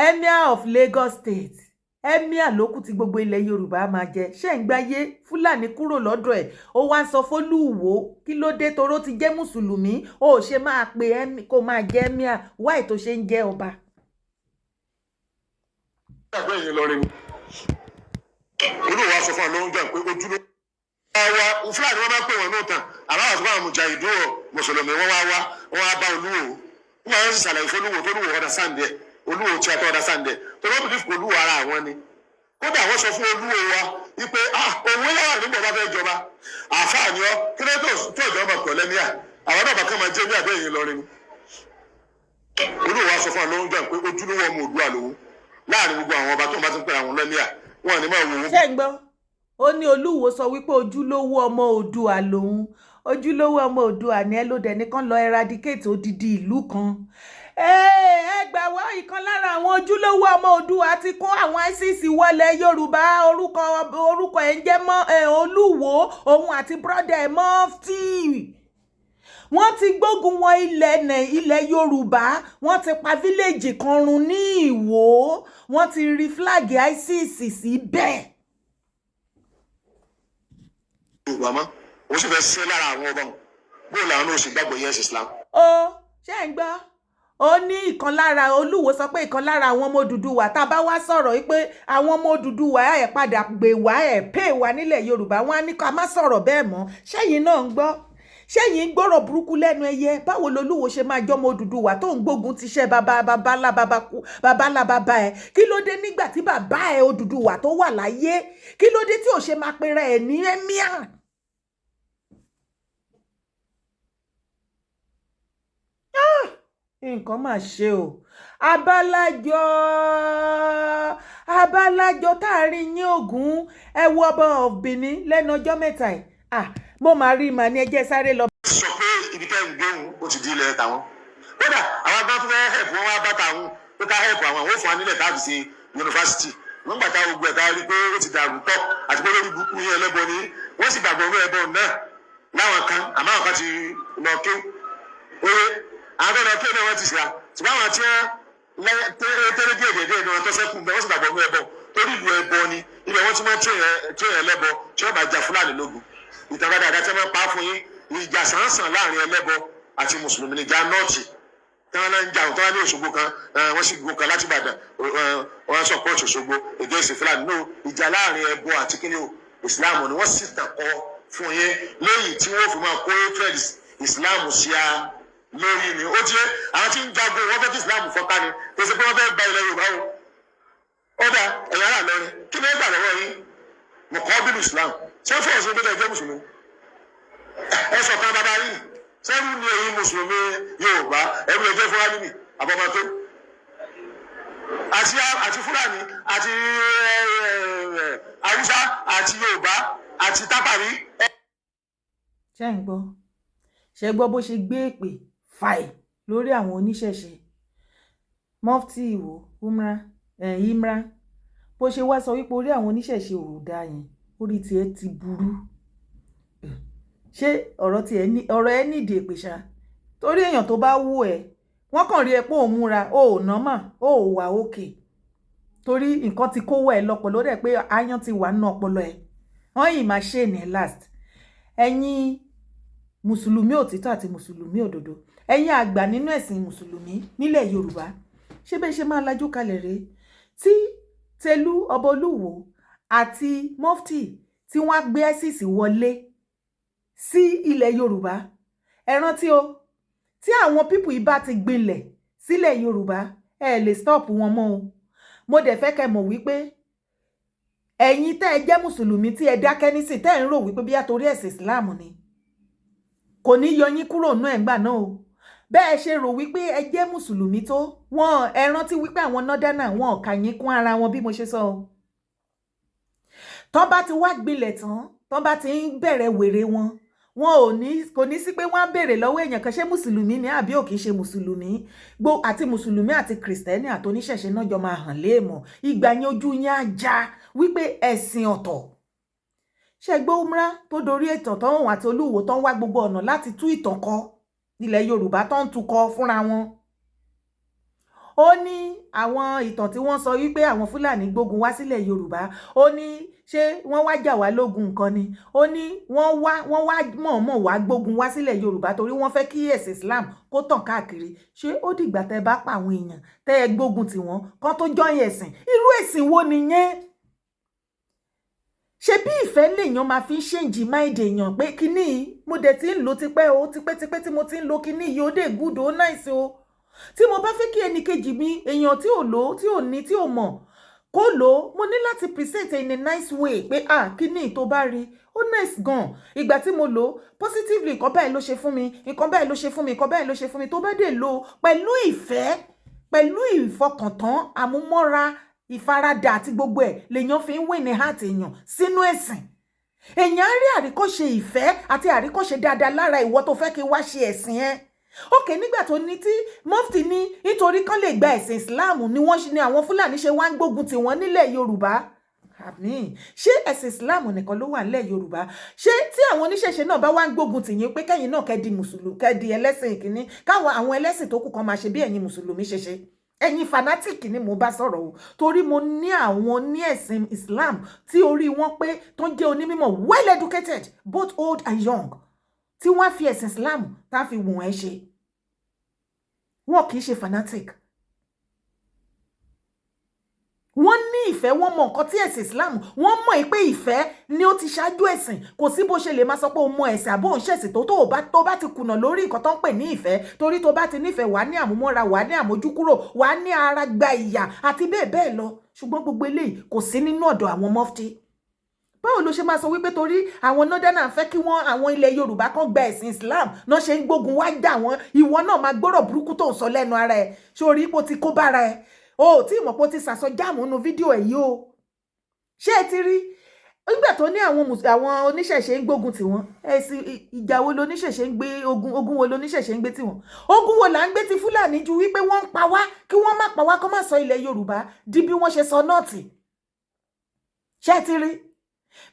emir of Lagos State. Emir ló kù tí gbogbo ilẹ̀ Yorùbá máa jẹ. Ṣé ń gbáyé? Fúlàní kúrò lọ́dọ̀ ẹ̀, ó wá ń sọ fólúwo, kí ló dé toró ti jẹ́ mùsùlùmí, ó ṣe máa pe kó máa jẹ́ emir? Wáì tó ṣe ń jẹ́ ọba. Àgbẹ̀ yìí lọ rí mi. Olúwa sọ fún wa ló ń gbà pé ojúlówó wa Fúlàní wọn bá pè wọn náà tán, àbáwọ̀ sọ fún àwọn mùjàhídùn mùsùlùmí, wọn wá wá, wọn wá bá Olúwo, wọn wá sì ṣàlàyé fún Olúwo tó Olúwo ọ̀dà sáǹdẹ̀, Olúwo tí a tọ́ ọ̀dà sáǹdẹ̀ tó lọ́ bìlífù Olúwo ara àwọn ni. Kódà wọ́n sọ fún Olúwo wa wípé òun yàrá nígbà bá fẹ́ jọba, àáfàá ni ọ, kí ló tó tó ìjọba pọ̀ lẹ́míà, àwọn náà bá kàn máa jẹ́ bí àbẹ́ yìí lọrin ni. Olúwo wa sọ fún wa ló ń gbà pé ojúlówó ọmọ Oòduà lòun láàrin gbogbo àwọn ọba tó ń bá ti ń pè àwọn lẹ́míà, wọn ní máa wò ó. Ṣé ń gbọ́? Ó ní Olúwo sọ wípé ojúlówó ọmọ Oòduà lòun. Ojúlówó ọmọ Oòduà ni ẹ ló dẹ̀ nìkan lọ eradicate odidi ìlú kan. Ẹ gbà wá. Ìkan lára àwọn ojúlówó ọmọ Oòduà ti kó àwọn ISIS wọlé Yorùbá. Orúkọ ẹ̀ ń jẹ́ mọ́ Olúwo. Òun àti brother ẹ̀ Mufti, wọ́n ti gbógun wọ ilẹ̀ Yorùbá, wọ́n ti pa village kan run ní Ìwó, wọ́n ti rí flag ISIS síbẹ̀. Yorùbá mọ́, òun sì fẹ́ ṣe lára àwọn ọba wọn, bóun làwọn náà sì gbàgbọ́ yẹn Islam. Ó ṣe ń gbọ́, ó ní ìkan lára, Olúwo sọ pé ìkan lára àwọn ọmọ Odùduwà, tá a bá wá sọ̀rọ̀ wípé àwọn ọmọ Odùduwà ẹ̀ padà gbè wá ẹ̀ pè wá nílẹ̀ Yorùbá, wọn á ní ká má sọ̀rọ̀ bẹ́ẹ̀ mọ́. Ṣẹ́yìn náà ń gbọ́? Ṣẹ́yìn ń gbọ́rọ̀ burúkú lẹ́nu ẹyẹ? Báwo lolúwo ṣe máa jọmọ Odùduwà tó ń gbógun ti ṣẹ́ bàbá bàbá ńlá bàbá kú bàbá ńlá bàbá ẹ̀? Kí ló dé nígbà tí bàbá ẹ̀ Odùduwà tó wà láyé, kí ló dé tí ò ṣe máa pera ẹ̀ ní emir? Nǹkan mà ṣe o. Abálájọ, abálájọ táàrin yín Ògún, ẹ wo ọba of Benin lẹ́nu ọjọ́ mẹ́ta ẹ̀. Ah, mo máa rí màá ní ẹjẹ́ sáré lọ. Sọ pé ibi tẹ́ ń gbé òun ó ti di ilẹ̀ tàwọn. Kódà àwọn agbọ́n tó fẹ́ help wọn wá bá tàwọn pé ká help àwọn, àwọn ò fún wa nílẹ̀ táàbì sí yunifásitì. Wọ́n gbà tá gbogbo ẹ̀ tá a rí pé ó ti dàrú tọ́ àti pé lórí burúkú yẹn, ẹlẹ́bọ ni wọ́n sì gbàgbọ́ ní ẹbọ náà láwọn kan, àmọ́ àwọn kan ti lọ kí oye àwọn tó lọ kí náà wọ́n ti ṣe à, ṣùgbọ́n àwọn tí wọ́n tẹ́lẹ̀ díẹ̀ díẹ̀ díẹ̀ ni wọ́n tó sẹ́kù bẹ́ẹ̀, wọ́n sì gbàgbọ́ ní ẹbọ torí ìlú ẹbọ ni ibẹ̀ wọ́n ti máa tún yẹn ẹlẹ́bọ tí wọ́n bá ja Fúlàní lógun. Ìtàn dáadáa tí wọ́n pa fún yín, ìjà sàn-sàn láàrin ẹlẹ́bọ àti mùsùlùmí ní ìjà North tí wọ́n náà ń jà, tí wọ́n ní Òṣogbo kan, wọ́n sì gun kan láti Ìbàdàn, wọ́n support Òṣogbo against Fúlàní. No, ìjà láàrin ẹbọ àti kíni o, Ìsìláàmù ni wọ́n sì tàn kọ́ fún yín lẹ́yìn tí wọ́n fi máa kó hatred Ìsìláàmù sí a lórí ni. Ó tiẹ̀ àwọn tí ń jagun, wọ́n fẹ́ kí Ìsìláàmù fọ́nká ni, kò sí pé wọ́n fẹ́ gba ilẹ̀ Yorùbá o. Ó dà, ẹ̀yà ara lọ́rin, kí ni ó gbà lọ́wọ́ yín mọ̀kọ́ bílù Islam? Ṣé fún ọ̀sán gbọ́dọ̀ jẹ́ mùsùlùmí? Ẹ sọ̀kan bàbá yìí sẹ́rù ni èyí mùsùlùmí Yorùbá ẹ̀rù ẹ̀jẹ̀ fúlàní ni àbọ̀mọ́tò àti Fúlàní àti Haúsá àti Yorùbá àti Tápàrí. Ṣé ń gbọ́? Ṣe gbọ́ bó ṣe gbé èpè fàì lórí àwọn oníṣẹ̀ṣe? Mufti Ìwò Umra Imran, bó ṣe wá sọ wípé orí àwọn oníṣẹ̀ṣe ò dáa yẹn, orí tiẹ̀ ti burú. Ṣé ọ̀rọ̀ tiẹ̀ ní ọ̀rọ̀ ẹ nídìí èpè ṣá? Torí èèyàn tó bá wù ẹ́, wọ́n kàn rí ẹ pé òun múra, o ò nọ́mà, o ò wà òkè, torí nǹkan ti kówó ẹ lọ́pọ̀lọ́ rẹ̀ pé aáyán ti wà nínú ọpọlọ ẹ. Wọ́n yìí máa ṣe ní last. Ẹ̀yin mùsùlùmí òtítọ́ àti mùsùlùmí òdodo, ẹ̀yin àgbà nínú ẹ̀sìn mùsùlùmí nílẹ̀ Yorùbá, ṣé bẹ́ẹ̀ ṣe máa lajú kalẹ̀ rèé tí Tẹ̀lú ọba Olúwo àti mufti tí wọ́n á gbé ISIS wọlé sí ilẹ̀ Yorùbá? Ẹ rántí o, tí àwọn people yìí bá ti gbinlẹ̀ sílẹ̀ Yorùbá, ẹ lè stop wọn mọ́ o. Mo dẹ̀ fẹ́ kẹ́ mọ̀ wípé ẹ̀yin tẹ́ ẹ jẹ́ mùsùlùmí tí ẹ dákẹ́ nísìn, tẹ́ ẹ ń rò wípé bí àtòrí ẹ̀sìn Islam ni, kò ní yọ yín kúrò nú ẹ̀ ńgbà náà o. Bẹ́ẹ̀ ṣe rò wípé ẹ jẹ́ mùsùlùmí tó wọn, ẹ rántí wípé àwọn nọ́dánà wọn ò kà yín kún ara wọn. Bí mo ṣe sọ o, tán bá ti wá gbilẹ̀ tán, tán bá ti ń bẹ̀rẹ̀ wèrè wọn, wọn ò ní, kò ní sí pé wọ́n á béèrè lọ́wọ́ èèyàn kan ṣé mùsùlùmí ni àbí ò kì í ṣe mùsùlùmí. Gbó àti mùsùlùmí àti kìrìsìtẹ́nì àti oníṣẹ̀ṣe náà jọ máa hàn léèmọ̀. Ìgbà yẹn ojú yín á já wípé ẹ̀sìn ọ̀tọ̀. Ṣe gbọ́ umrah tó dorí ìtàn tó ń àti Olúwo tó ń wá gbogbo ọ̀nà láti tú ìtàn kọ ilẹ̀ Yorùbá, tó ń tukọ̀ fúnra wọn? Ó ní àwọn ìtàn tí wọ́n sọ wípé àwọn Fúlàní gbógun wá sílẹ̀ Yorùbá, ó ní ṣé wọ́n wá jà wá lógun nǹkan ni? Ó ní wọ́n wá mọ̀ọ́mọ̀ wá gbógun wá sílẹ̀ Yorùbá torí wọ́n fẹ́ kí ẹ̀sìn Islam kó tàn káàkiri. Ṣé ó dìgbà tẹ́ bá pa àwọn èèyàn, tẹ́ ẹ gbógun tì wọ́n kán tó jọyìn ẹ̀sìn? Irú ẹ̀sìn wo nìyẹn? Ṣe bí ìfẹ́ lèèyàn máa fi ń change mind èèyàn pé kíní mo dẹ̀ ti ń lò tipẹ́ o, tipẹ́tipẹ́ tí mo ti ń lo kíní yìí, ó dé good, ó nice o. Tí mo bá fẹ́ kí ẹnì kejì mi, èèyàn tí ò lò, tí ò ní, tí ò mọ̀, kó lò ó, mo ní láti present in a nice way pé, ah, kíní tó bá rí, ó nice gan. Ìgbà tí mo lò ó positively, nǹkan báyìí ló ṣe fún mi, nǹkan báyìí ló ṣe fún mi, nǹkan báyìí ló ṣe fún mi. Tó bá dé lò ó pẹ̀lú ìfẹ́, pẹ̀lú ìfọkàntán, àmúmọ́ra, ìfaradà àti gbogbo ẹ̀, lèèyàn fi ń win ní heart èèyàn sínú ẹ̀sìn. Èèyàn á rí àríkọ́ṣe ìfẹ́ àti àríkọ́ṣe dáadáa lára ìwọ tó fẹ́ kí wá ṣe ẹ̀sìn ẹ̀. Òkè nígbà tó ní tí mufti ní nítorí kán lè gba ẹ̀sìn Islam ni wọ́n ní àwọn Fúlàní ṣe wá ń gbógun tì wọ́n nílẹ̀ Yorùbá. Àmín. Ṣé ẹ̀sìn Islam nìkan ló wà nílẹ̀ Yorùbá? Ṣé tí àwọn oníṣẹ̀ṣe náà bá wá ń gbógun tì yín pé kẹ́yìn náà kẹ́ di mùsùlùmí, kẹ́ di ẹlẹ́sìn ìkíní, káwọn àwọn ẹlẹ́sìn tó kù kan máa ṣe bí ẹ̀yin mùsùlùmí ṣe ṣe? Ẹ̀yin fanatic ni mo bá sọ̀rọ̀ o, torí mo ní àwọn ní ẹ̀sìn Islam tí orí wọn pé, tó ń jẹ́ onímọ̀, well educated, both old and young, tí wọ́n á fi ẹ̀sìn Islam tá a fi wùn ẹ́ ṣe. Wọn kì í ṣe fanatic. Wọ́n ní ìfẹ́, wọ́n mọ nǹkan tí ẹ̀sìn Islam, wọ́n mọ̀ pé ìfẹ́ ni ó ti ṣáájú ẹ̀sìn. Kò sí bó ṣe lè máa sọ pé o mọ ẹ̀sìn àbó òun ṣẹ̀sìn tó tó bá ti kùnà lórí nǹkan tó ń pè ní ìfẹ́, torí tó bá ti nífẹ̀ẹ́, wàá ní àmúmọ́ra, wàá ní àmójúkúrò, wàá ní ara gba ìyà àti bẹ́ẹ̀ bẹ́ẹ̀ lọ. Ṣùgbọ́n gbogbo eléyìí kò sí nínú ọ̀dọ̀ àwọn mufti. Báwo ló ṣe máa sọ wípé torí àwọn northern fẹ́ kí wọ́n àwọn ilẹ̀ Yorùbá kan gba ẹ̀sìn Islam náà ṣe ń gbógun wá jà wọ́n? Ìwọ náà máa gbọ́rọ̀ burúkú tó ń sọ lẹ́nu ara ẹ̀. Sórí ipò tí kó bára ẹ̀ o ò tí mọ̀ pé ó ti sàsọ jáàmù nínú fídíò ẹ̀ yìí o. Ṣé ẹ ti rí nígbà tó ní àwọn oníṣẹ̀ṣe ń gbógun tì wọ́n? Ẹ̀sìn ìjà wo loníṣẹ̀ṣe ń gbé? Ogun, ogun wo loníṣẹ̀ṣe ń gbé tì wọ́n? Ogun wo là ń gbé ti Fúlàní ju wípé wọ́n ń pa wá, kí wọ́n má pa wá, kó má sọ ilẹ̀ Yorùbá di bí wọ́n ṣe sọ North? Ṣé ẹ ti rí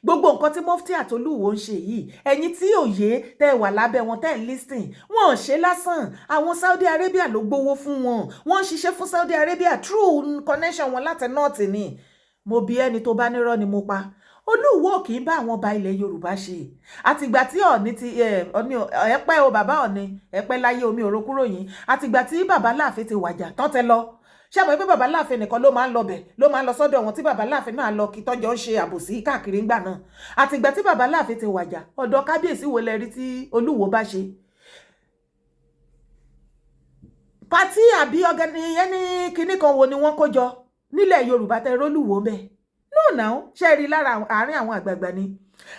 gbogbo nǹkan tí Mufti àtolúwo ń ṣe yìí? Ẹ̀yin tí òye tẹ́ wà lábẹ́ wọn, tẹ́ ń listen, wọn ò ṣe lásán. Àwọn Saudi Arabia ló gbowó fún wọn. Wọ́n ń ṣiṣẹ́ fún Saudi Arabia through connection wọn láti North ni. Mo bí ẹni tó bá nírọ́ ni mo pa. Olúwo kì í bá àwọn ọba ilẹ̀ Yorùbá ṣe. Àtìgbà tí Ọ̀ọ̀ni ti Ọ̀ọ̀ni ẹ̀pẹ́ o, bàbá Ọ̀ọ̀ni ẹ̀pẹ́ láyé, omi òro kúrò yìí. Àtìgbà tí bàbá Láàfin ti wàjà tán tẹ lọ, ṣé àmọ́ pé bàbá Láàfin nìkan ló máa ń lọbẹ̀, ló máa ń lọ sọ́dọ̀ wọn, tí bàbá Láàfin náà lọ kí tọ́jọ́ ń ṣe àbòsí káàkiri ńgbà náà. Àtìgbà tí bàbá Láàfin ti wàjà, ọ̀dọ̀ kábíyèsí wo lẹ rí tí Olúwo bá ṣe party àbí ọ̀gẹ́ni ẹni kinní kan wo ni wọ́n kó jọ nílẹ̀ Yorùbá tẹ rólùwò bẹ́ẹ̀? No now, ṣe rí lára àárín àwọn àgbààgbà ni.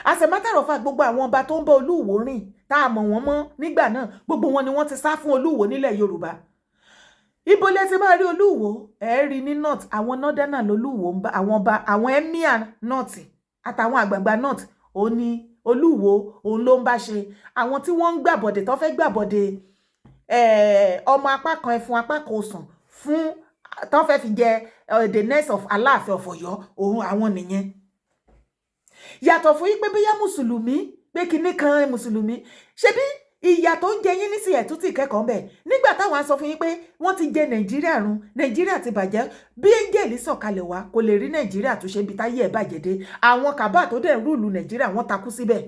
As a matter of fact, gbogbo àwọn ọba tó ń bá Olúwo rìn tá a mọ̀ wọ́n mọ́ nígbà náà, gbogbo wọn ni wọ́n ti sá fún Olúwo nílẹ̀ Yorùbá. Ibo lẹ ti máa rí Olúwo? Ẹ rí ní north. Àwọn northerner lolúwo ń bá, àwọn ọba, àwọn emir north àtàwọn àgbààgbà north, òun ni Olúwo, òun ló ń bá ṣe. Àwọn tí wọ́n ń gbàbọ̀dè, tó fẹ́ gbàbọ̀dè ọmọ apá kan ẹfun apá kan òsàn fún, tó fẹ́ fi jẹ the next of Aláàfin of Ọ̀yọ́, òun àwọn nìyẹn. Yàtọ̀ fún yín pé bóyá mùsùlùmí, pé kinní kan mùsùlùmí, ṣebí ìyà tó ń jẹ yín nísìnyí, ẹ̀tún tí kẹ́kọ̀ọ́ bẹ̀ nígbà táwọn á sọ fún yín pé wọ́n ti jẹ Nàìjíríà run, Nàìjíríà ti bàjẹ́. Bí angel sọ̀kalẹ̀ wá, kò lè rí Nàìjíríà tó ṣe ibi táyé ẹ̀ bàjẹ́ dé. Àwọn cabal tó dẹ̀ ń rule Nàìjíríà, wọ́n takú síbẹ̀.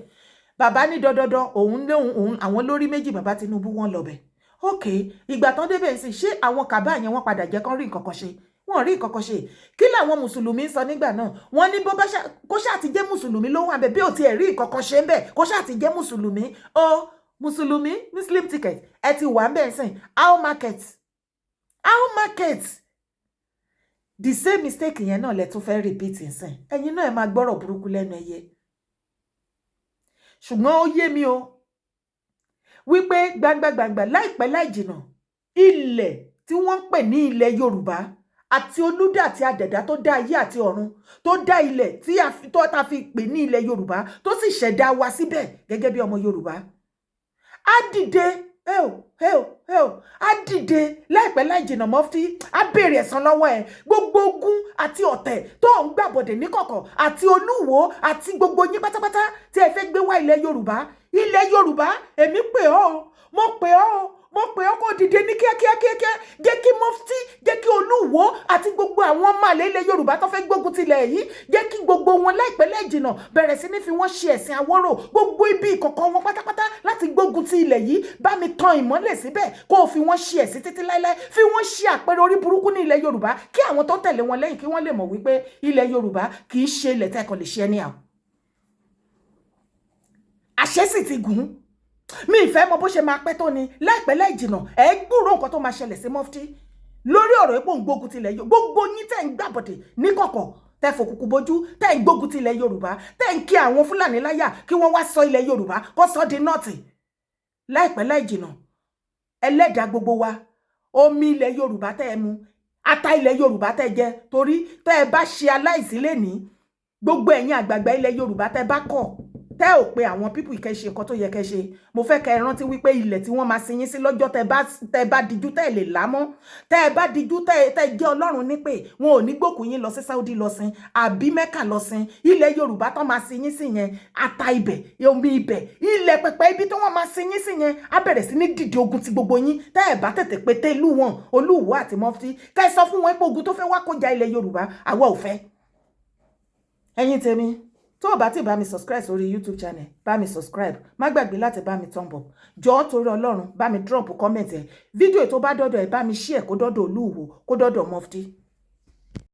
Bàbá ní dandandan, òun lóhun òun àwọn lórí méjì, bàbá Tinubu, wọ́n lọ bẹ̀. Ok, ìgbà tán débẹ̀ sí, ṣé àwọn cabal yẹn wọ́n padà jẹ́ kán rí nǹkan kan ṣe? Wọ́n rí nǹkan kan ṣe. Kí làwọn mùsùlùmí ń sọ nígbà náà? Wọ́n ní bó bá kó ṣáà ti jẹ́ mùsùlùmí ló wà bẹ́ẹ̀, bí ò tiẹ̀ rí nǹkan kan ṣe ń bẹ̀, kó ṣáà ti jẹ́ mùsùlùmí. Ó mùsùlùmí, Muslim ticket, ẹ ti wà ń bẹ̀ sìn. How market, how market, the same mistake yẹn náà lẹ tún fẹ́ repeat nsìn. Ẹ̀yin náà, ẹ máa gbọ́rọ̀ burúkú lẹ́nu ẹyẹ. Ṣùgbọ́n ó yé mi o wípé gbangba-gbangba, láìpẹ́ láì jìnà, ilẹ̀ tí wọ́n ń pè ní ilẹ̀ Yorùbá àti olúdà àti adẹ̀dá tó dá ayé àti ọ̀run, tó dá ilẹ̀ tí a fi tó ta fi pè ní ilẹ̀ Yorùbá, tó sì ṣẹ̀dá wa síbẹ̀ gẹ́gẹ́ bí ọmọ Yorùbá, á dìde. Ẹ ò ẹ ò ẹ ò á dìde láìpẹ́ láì jìnnà. Mọ́fí á béèrè ẹ̀san lọ́wọ́ ẹ̀. Gbogbo ogun àti ọ̀tẹ̀ tó ń gbàbọ̀dẹ̀ níkọ̀kọ̀, àti Olúwo àti gbogbo yín pátápátá tí ẹ fẹ́ gbé wá ilẹ̀ Yorùbá, ilẹ̀ Yorùbá, èmi pè ọ́ o, mo pè ọ́ o, mo pè ọ́ kó dìde ní kíákíá kíákíá. Jẹ́ kí Mufti, jẹ́ kí Olúwo àti gbogbo àwọn ọmọ àlè ilẹ̀ Yorùbá tó fẹ́ gbógun tilẹ̀ yìí, jẹ́ kí gbogbo wọn láìpẹ́ láì jìnà bẹ̀rẹ̀ sí ní fi wọ́n ṣe ẹ̀sìn àwọ́rò. Gbogbo ibi ìkọ̀kọ̀ wọn pátápátá láti gbógun ti ilẹ̀ yìí, bá mi tan ìmọ́lẹ̀ síbẹ̀, kó o fi wọ́n ṣe ẹ̀sìn títí láíláí, fi wọ́n ṣe àpẹẹrẹ orí burúkú ní ilẹ̀ Yorùbá, kí àwọn tó tẹ̀lé wọn lẹ́yìn, kí wọ́n lè mọ̀ wípé ilẹ̀ Yorùbá kì í ṣe ilẹ̀ tẹ́kọ̀ lè ṣe anyhow. Àṣẹ sì ti gùn. Mi ìfẹ́ mọ bó ṣe máa pẹ́ tó ni. Láìpẹ́ láì jìnà, ẹ gbúròó nǹkan tó máa ṣẹlẹ̀ sí Mufti lórí ọ̀rọ̀ epo ń gbógun tilẹ̀ yóò. Gbogbo yín tẹ̀ ń gbàbọ̀dẹ̀ níkọ̀kọ̀, tẹ́ fòkùnkùn bojú, tẹ́ ń gbógun tilẹ̀ Yorùbá, tẹ́ ń kí àwọn Fúlàní láyà kí wọ́n wá sọ ilẹ̀ Yorùbá, kó sọ di North, láìpẹ́ láì jìnà, ẹlẹ́dàá gbogbo wa, omi ilẹ̀ Yorùbá tẹ́ ẹ mu, ata ilẹ̀ Yorùbá tẹ́ jẹ, torí tẹ́ ẹ bá ṣe aláìsí lẹ́ni, gbogbo ẹ̀yin àgbààgbà ilẹ̀ Yorùbá tẹ́ bá kọ̀, tẹ́ ò pé àwọn people kẹ́ ṣe nǹkan tó yẹ kẹ́ ṣe, mo fẹ́ kẹ́ ẹ rántí wípé ilẹ̀ tí wọ́n máa sin yín sí lọ́jọ́ tẹ́ bá dijú, tẹ́ lè lámọ́, tẹ́ bá dijú, tẹ́ jẹ́ Ọlọ́run nípè, wọn ò ní gbókùn yín lọ sí Saudi lọ sin àbí Mẹ́kà lọ sin. Ilẹ̀ Yorùbá tán máa sin yín sí yẹn, ata ibẹ̀, omi ibẹ̀, ilẹ̀ pẹpẹ ibi tí wọ́n máa sin yín sí yẹn, á bẹ̀rẹ̀ sí ní dìde ogun ti gbogbo yín tẹ́ ẹ bá tètè pé tẹ́lú wọn, Olúwo àti Mufti, kẹ́ ẹ sọ fún wọn pé ogun tó fẹ́ wá kọjá ilẹ̀ Yorùbá, àwa ò fẹ́. Ẹ̀yin tèmi, tó o bá ti bá mi subscribe sórí YouTube channel, bá mi subscribe. Má gbàgbé láti bá mi thumb up. Jọ̀ọ́, torí Ọlọ́run, bá mi drop comment ẹ̀. Fídíò tó bá dọ́dọ̀ ẹ̀, bá mi share kó dọ́dọ̀ Olúwo, kó dọ́dọ̀ Mufti.